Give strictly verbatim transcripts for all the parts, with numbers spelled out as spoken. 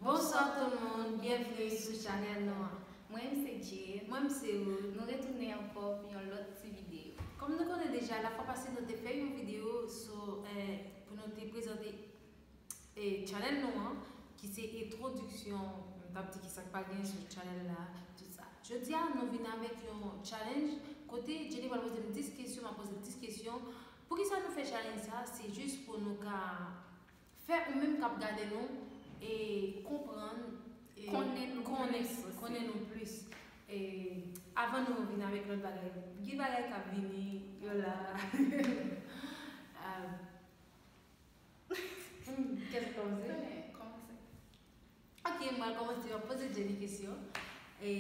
Bonswa tout moun, byenvni sou chanèl nou an. Mwen se Jay. Mwen se Ruth. Nou retounen ankò pou yon lòt ti videyo. Kòm nou konnen deja, lafwa pase nou te fè yon videyo sou eh, pou nou te prezante eh, chanèl nou an ki se entwodiksyon, m t ap di ki sa k pa gen sou chanèl la, tout sa. Jodi a nou vin avèk yon challenge kote Jenny pral poze m dis kesyon, m ap poze l dis kesyon. Poukisa nou fè challenge sa? Se jis pou nou ka fè ou menm k ap gade nou e konprann e konnen nou konnen konnen nou plis e avan nou vin avèk lòt bagay gen bagay k ap vini yo la kèt kòmanse kòmanse ok mwen kòmanse mwen poze Jenny kesyon e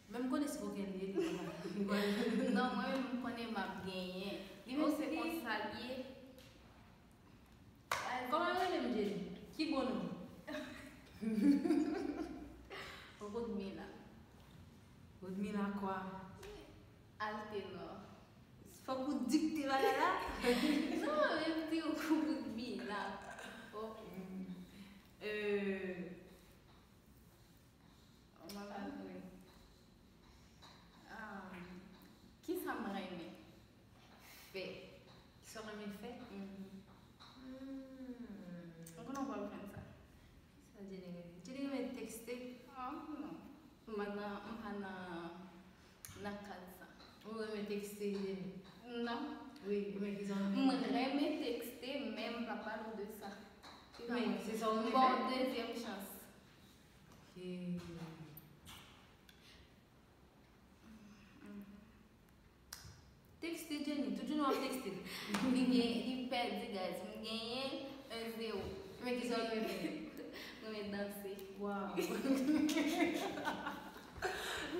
Men m konnen se kokenn li ye li pa ka. Non, mwen menm m konnen m ap genyen. Li menm se konsa l ye. Kòman yo rele m Jenny? Ki bon non? Rodmila. Rodmila kwa? Altenor. Fòk ou dikte bagay la? Non, men m di w Rodmila. Oh. Euh, Kisa m renmen fè? Kisa w renmen fè? Ou konnen w pa konn sa. Kisa Jenny renmen? Jenny renmen tekste? Ah non. M pa nan, m pa nan, nan kad sa. Ou renmen tekste Jenny? Non. Wi, ou renmen kisa w renmen? M renmen tekste, men m pa pale w de sa. Kisa m renmen? Se sa w renmen fè? M ba w dezyèm chans. Tekste Jenny, tout jounen w ap tekste. Li gen, li pèdi guys, m genyen en zewo. Men kisa w renmen fè? M renmen danse. Wow. M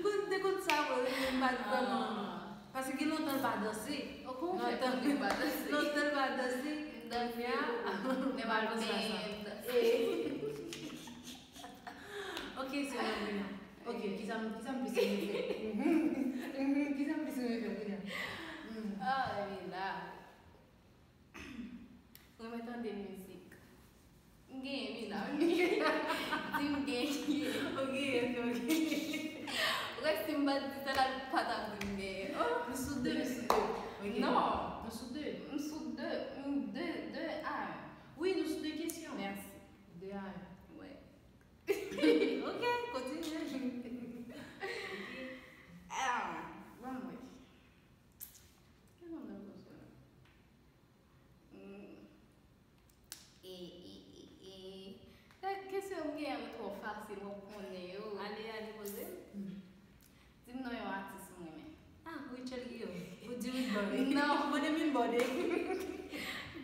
konn te konn sa vre wi men m pa t vrèman. Paske gen lontan l pa danse. Kòman w fè konnen l pa danse? Lontan l pa danse. M danse. Kounye a, m al benyen, m danse. Ok, se mwen kounye a. Ok, kisa m kisa m plis renmen fè? Kisa m plis renmen fè kounye a? Ah, Lila. Renmen tande mizik. M genyen wi la. Di m genyen. Ok, ok, ok. Ou wè si m pa t di sa la, ou pa t ap di m genyen. Oh. Nou sou de, nou sou de. Ok. Non. Nou sou de. M sou de. M de, de a. Wi, nou sou de kesyon. Mèsi. De a. Wè. Ok, kontinye. Ah, ban m wè. Kisa m ta poze la? Hmm. E, e, e, e. Kesyon m genyen yo twò fasil, mwen konnen yo. Ale, ale, poze. Hmm. Di m non yon atis m renmen. Ah, Rutshelle Guillaume. Ou di Ruth Boy. Non. Mwen de min bòde.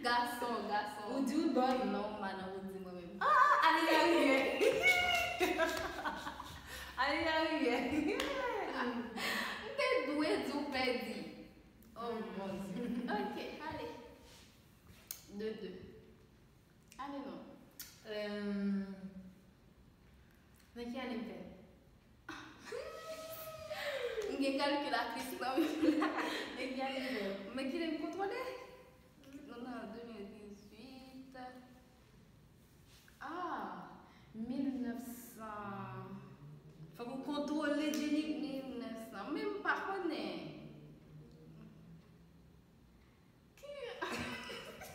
Gason, gason. Ou di Ruth Boy. Non, m pa nan Ruth di mwen menm. Ah, ale larivyè. Ale larivyè. M te dwe di w pèdi. Oh, Bondye. Ok, ale. De de. Ale non. Euh, nan ki ane m fèt? M gen kalkilatris nan men m la. Nan ki ane m fèt? Men kile m kontwole? Nou nan de mil dizuit. Ah, mil nèf san. Fòk ou kontwole, Jenny. Mil nèf san. Men m pa konnen.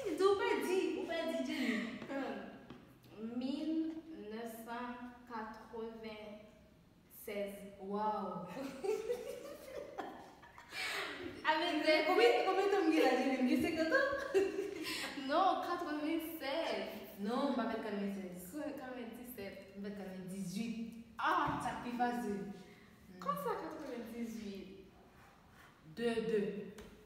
Di ou pèdi, ou pèdi, Jenny. Mil nèf san katreven sèz. Wow. Avèk de konbyen konbyen tan m gen la, Jenny? M gen senkant an? Non, katreven sèz. Non, m pa fèt katreven sèz. Katreven disèt. M fèt katreven dizuit. Ah! Sa k pi fasil. Konsa katreven dizuit? De de.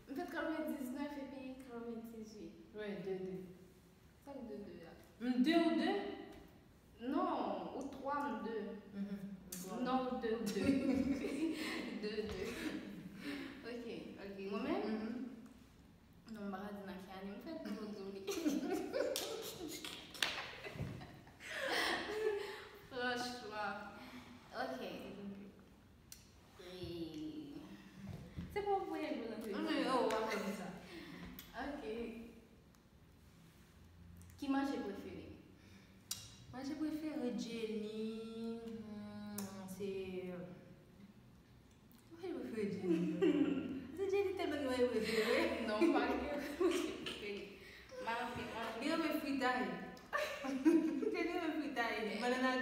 M fèt katreven diznèf epi katreven dizuit. Wi, de de. Sa k de de a? M de ou de? Non, ou twa m de. Non, ou de, ou de. De de. Ok, ok. Mwen menm? Non, m pa ka di nan ki ane m fèt pou m di w li. Franchman. Ok. Se pa w voye l pou nan telefòn. Non, non, w ap fè pou sa. Ok. Ki manje prefere m?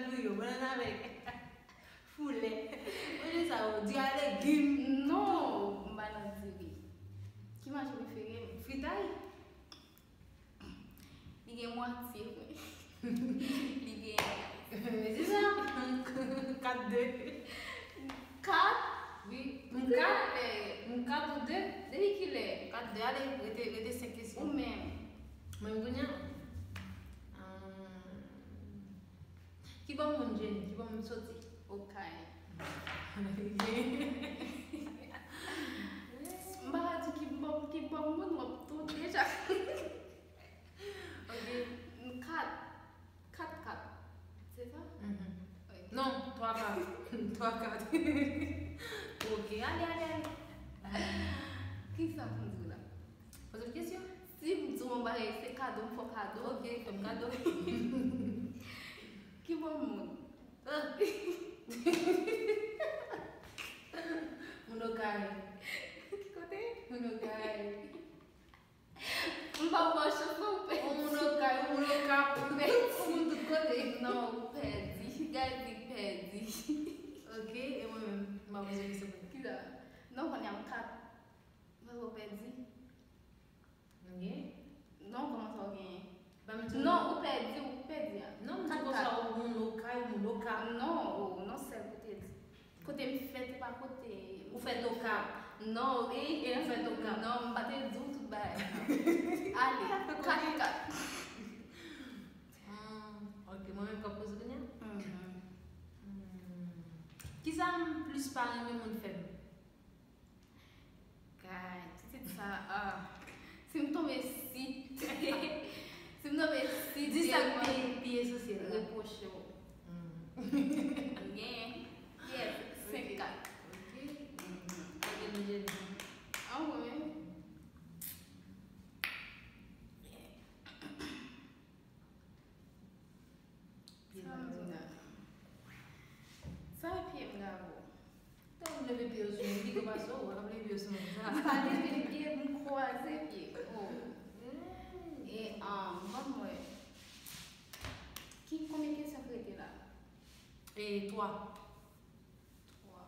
Griyo, bannann avèk foulè. Manje sa yo, diri a legim. Non, m pa nan diri. Ki manje prefere m? Fritay? Li gen mwatye vre. Li gen. Se sa. Kat de. Kat? Wi, m kat. M kat ou de? Depi kilè? Kat de, ale, rete, rete senk kesyon. Ou menm? Mwen kounye a? Ahn, ki bò moun, Jenny? Ki bò moun soti? Okay. M pa ka di ki bò, ki bò moun, w ap tou deja. Ok. Kat. Kat kat. Se sa? Mhm. Ok. Non, twa kat. Twa kat. Ok, ale, ale, ale. Kisa pou m di w la? Poze m kesyon. Si m di w yon bagay, se kado, m fè w kado. Ok, fè m kado. Ki bò moun? Ah. Moun Okay. Ki kote? Moun Okay. M pa ba w chans non, ou pèdi. Ou moun Okay, ou moun Okap, ou pèdi. Ou moun tout kote. Non, ou pèdi. Gade, li pèdi. Ok, e mwen menm, m pa poze kesyon pou li. Kisa? Non, kounye a m kat. Mwen ou pèdi. M gen? Non, kòman sa ou genyen? Ba m di non, ou pèdi, ou pèdi a. Non, m di konsa ou moun Okay, ou moun Okap. Non, ou non sèl kote di. Kote m fèt, ou pa kote. Ou fèt Okap. Non, e, e, ou fèt Okap. Non, m pa te di w tout bagay. Ale, kat kat. Hmm, ok, mwen menm k ap poze kounye a? Mhm. Hmm. Kisa m plis pa renmen moun fè m? Kay, pitit sa, ah. Si m tonbe si, si m tonbe si, di sa ki pi, pi esansyèl la. Repwoche w. Hmm. Gen, yes, senk kat. Ok. Mhm. Ok, nou jedi. An mwen menm. Sa m di la. Sa e pye m gabo. Tan m leve pye yo sou mwen, m pito pase w, w ap leve pye yo sou mwen sa. M pa leve pye, m kwaze pye. Oh. Mm. E, um, ban m wè. Ki, konbyen kesyon k rete la? E, twa. Twa.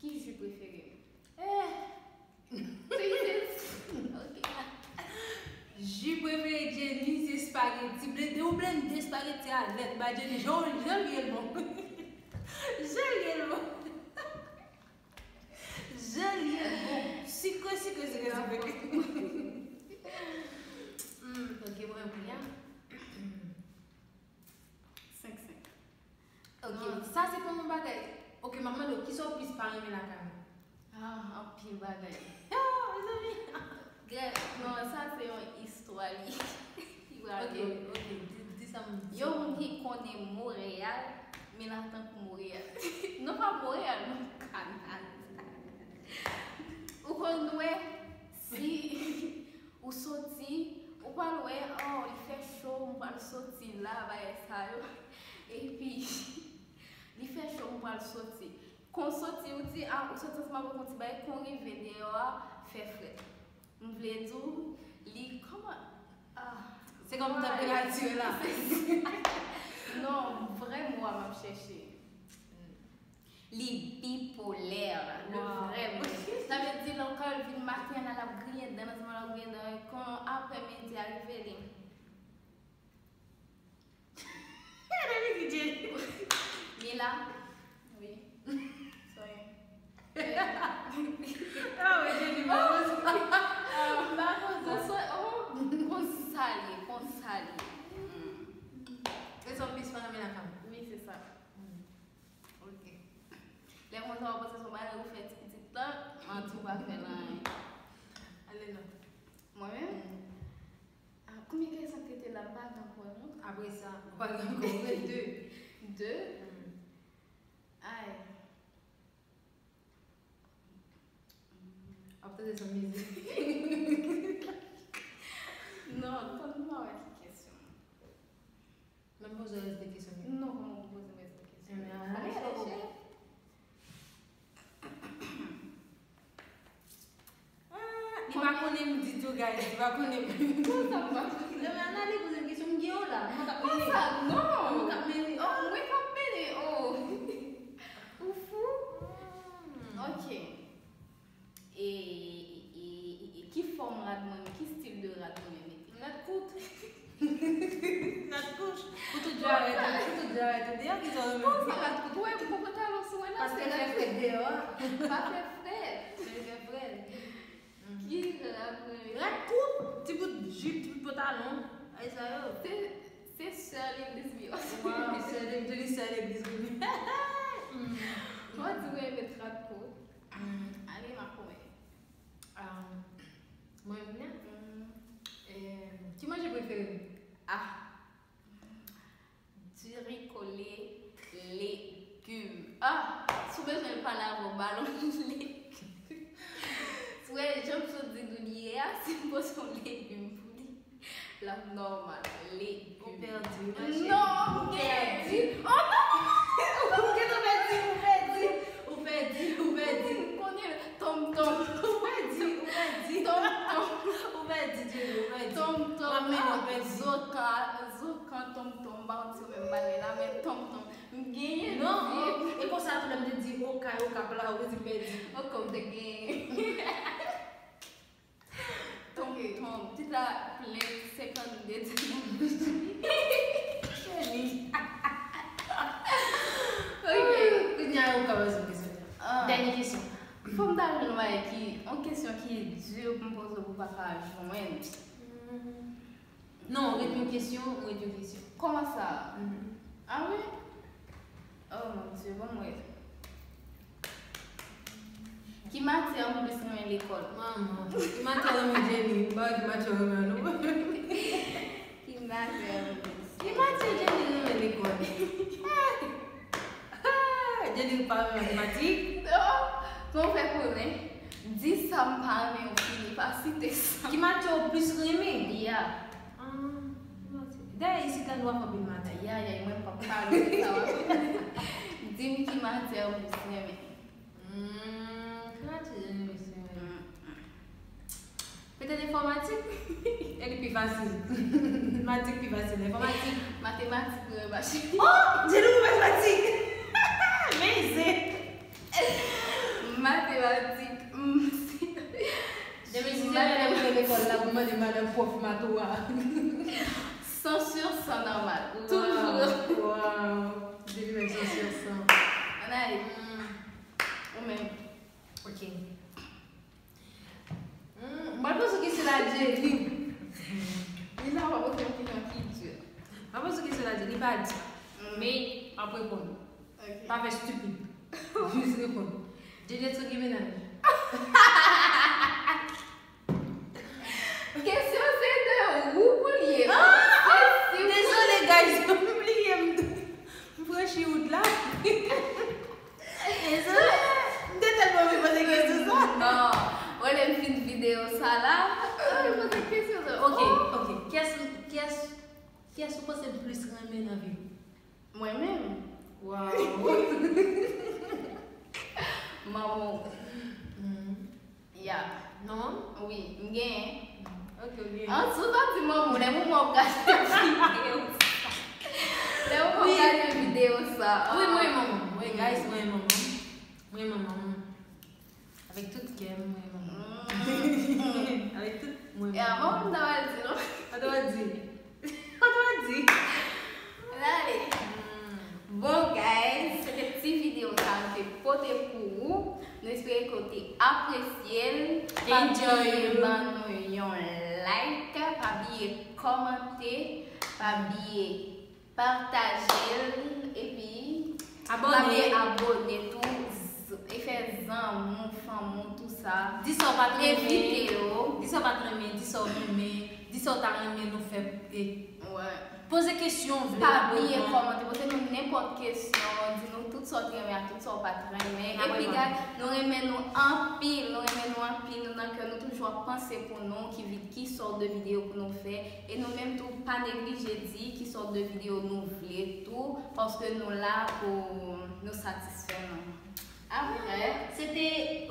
Ki ji prefere m? Eh! Te ide. Ok. Ji prefere Jenny se espageti. Blende, ou blende espageti a nèt. Ba Jenny, jan, jan l ye l bon. Jan l ye l bon. Jan l ye l bon. Sikre, sikre, sikre, sikre. Hmm, ok, mwen, mwen, ya. Senk senk. Ok, sa se pou yon bagay. Ok, m ap mande w, kisa w plis pa renmen lakay mwen? Ah, anpil bagay. Ah, mezanmi. Gè, non, sa se yon istwa li. Li pral ok, ok, di, di sa m di. Yon moun ki konnen Montréal, men la tankou Montréal. Non, pa Montréal, non, Kanal. Ou konn wè, si ou soti, ou pral wè, oh, li fè cho, m pral soti la, bagay sa yo. Epi, li fè cho, m pral soti. Kon soti, ou di, ah, ou soti ansanm avèk yon ti bagay, kon rive deyò a, fè frèt. M vle di w, li, kòman, ah, se kòm tanperati la. Non, vrè mo a m ap chèche. Li bipolè, le vrè mo. Sa vle di, lè w ka vin maten an, l ap griyen dan, nan semen l ap griyen dan, kon aprè midi a rive, li. Gade li di Jenny. Mila. Wi. Soyez. Ah wi, Jenny, m pa konn sa. M pa konn sa. Soyez, oh, konsa li, konsa li. Hmm. E sa w plis pa renmen lakay mwen? Wi, se sa. Hmm. Ok. Lè konsa, w ap panse se yon bagay ou fè ti pitit lan, manti w pa fè l anyen. Ale non. Mwen menm? Hmm. Ah, konbyen kesyon ki rete la? M pa gen ankò, non. Apre sa, ou pa gen ankò, ou gen de. De? Hmm. Ay. W ap tande son mizik. Non, tann m pa wè ki kesyon. Mwen poze w rès de kesyon yo. Non, kòman w poze m rès de kesyon? Ebyen, ale, ale, cheri. Ah, li pa konnen m ditou, guys. Li pa konnen m. Konsa m pa konnen. Ebyen, ale poze m kesyon, m gen yo la. Mwen k ap mennen. Konsa, non. Mwen k ap mennen. Jarèt, tout jarèt, ou deyò ki sa w renmen. Bon, sa va tout. Ou wè, bon pantalon sou mwen la, Paske se fè frèt deyò a. Pa fè frèt. Fè frèt. Ki rad mwen? Rad kout, ti bout jip, ti bout pantalon. Ay sa yo. Se se sè legliz li yo. Wow, sè legliz, sè legliz. Mwen di mwen met rad kout. Ale ma koumen. Mwen menm, ki manje prefere m? Ah. Diri kole legim. Ah, si w bezwen l pale avè w, ba l yon legim. Si w wè jan m sot di nou l ye a, si m poze yon legim pou li, l ap nòmal. Legim. Ou pèdi, ou mache. Non, ou pèdi. Oh non! Ou gentan pèdi, ou pèdi. Ou pèdi, ou pèdi. M konnen tonmtonm. Ou pèdi, ou pèdi. Tonmtonm. Ou pèdi, Djeni, ou pèdi. Tonmtonm. Mwen menm, ou pèdi. Zoka, zoka, tonmtonm. M pa konn si w menm bagay la, men tonmtonm. M genyen. Non, e konsa tou lè m te di okay, okay, la, ou di pèdi. Ok, m te genyen. Tonmtonm. Tit la plen senkannde ti. Cheni. Ok. Kounye a, ou ka poze kesyon. Ah. Dènye kesyon. Fò m ta jwenn yon bagay ki, yon kesyon ki di pou m poze w pou w pa ka jwenn. Non, ret yon kesyon, ret yon kesyon. Kòman sa? Ah wi? Oh mon Dieu, bon mwen. Ki matyè ou plis renmen lekòl? Manman, ki matyè renmen Djeni? M pa wè ki matyè renmen non. Ki matyè ou plis? Ki matyè Djeni renmen lekòl? Djeni pa renmen matematik? Non, kòman w fè konnen? Di sa m pa renmen ou fini, pa site sa. Ki matyè ou plis renmen? Ya. Ah, ki matyè? Dayè isit la nou ap anpil matyè. Ya, ya, mwen m p ap pale de sa w ap di m ki matyè ou plis renmen. Hmm, ki matyè Djeni plis renmen? Petèt enfòmatik? E li pi fasil. Matik pi fasil, enfòmatik. Matematik mwen renmen. Oh, Djeni ou matematik. Mezè. Matematik. Mm. Demen si se lè mwen lekòl la pou mande madan pwòf mato a. San sur san nòmal. Toujou. Toujou. Wow. Djeni menm san sur san. Ann ale. Ou menm. Ok. Hmm, mwen panse kesyon la Djeni. Li la w ap poze yon kesyon ki di. Mwen panse kesyon la Djeni pa di. Men, ap reponn. Ok. Pa fè stupid. Jis reponn. Djeni, èske w gen mennaj? Kesyon se de ou pou l ye. Ah! Se si w Dezole, guys. M bliye m. M franchi wout la. Dezole. M te tèlman anvi poze kesyon sa. Non. Wè lè m fin videyo sa la. Mwen poze kesyon sa. Ok, ok. Kiyès, kiyès, kiyès ou panse m plis renmen nan vi m? Mwen menm. Wow. Manman. Hmm. Ya. Non? Wi, m genyen. Ok, ok. An sou sa di manman, lè manman w gade videyo sa. Lè manman w Wi. Gade videyo sa. Wi, mwen manman. Mwen guys, mwen manman. Mwen manman. Avèk tout kè m, mwen manman. Avèk tout mwen E a manman m ta pral di non. Sa dwa di. Sa dwa di. Ann ale. Bon guys, se te ti videyo sa nou te pote pou ou. Nou espere ke w te apresye l. Pa Enjoy. Bliye ban nou yon like, pa bliye kòmante, pa bliye pataje l, epi pa bliye Abòne. Abòne tou, z- e fè zanmi w, fanmi w, tou sa. Di sa w pa t renmen. Envite yo. Di sa w pa t renmen, di sa w renmen, di sa w ta renmen nou fè. E Wè. Poze kesyon w vle. Pa bliye kòmante, poze nou nenpòt kesyon, di nou tout sa w te renmen ak tout sa w pa t renmen. N ap Epi reponn. Guys, nou renmen nou anpil, nou renmen nou anpil, nou nan kè nou toujou ap panse pou nou, ki vi- ki sòt de videyo pou nou fè. E nou menm tou pa neglije di ki sòt de videyo nou vle tou, paske nou la pou nou satisfè nou. Apre, Se te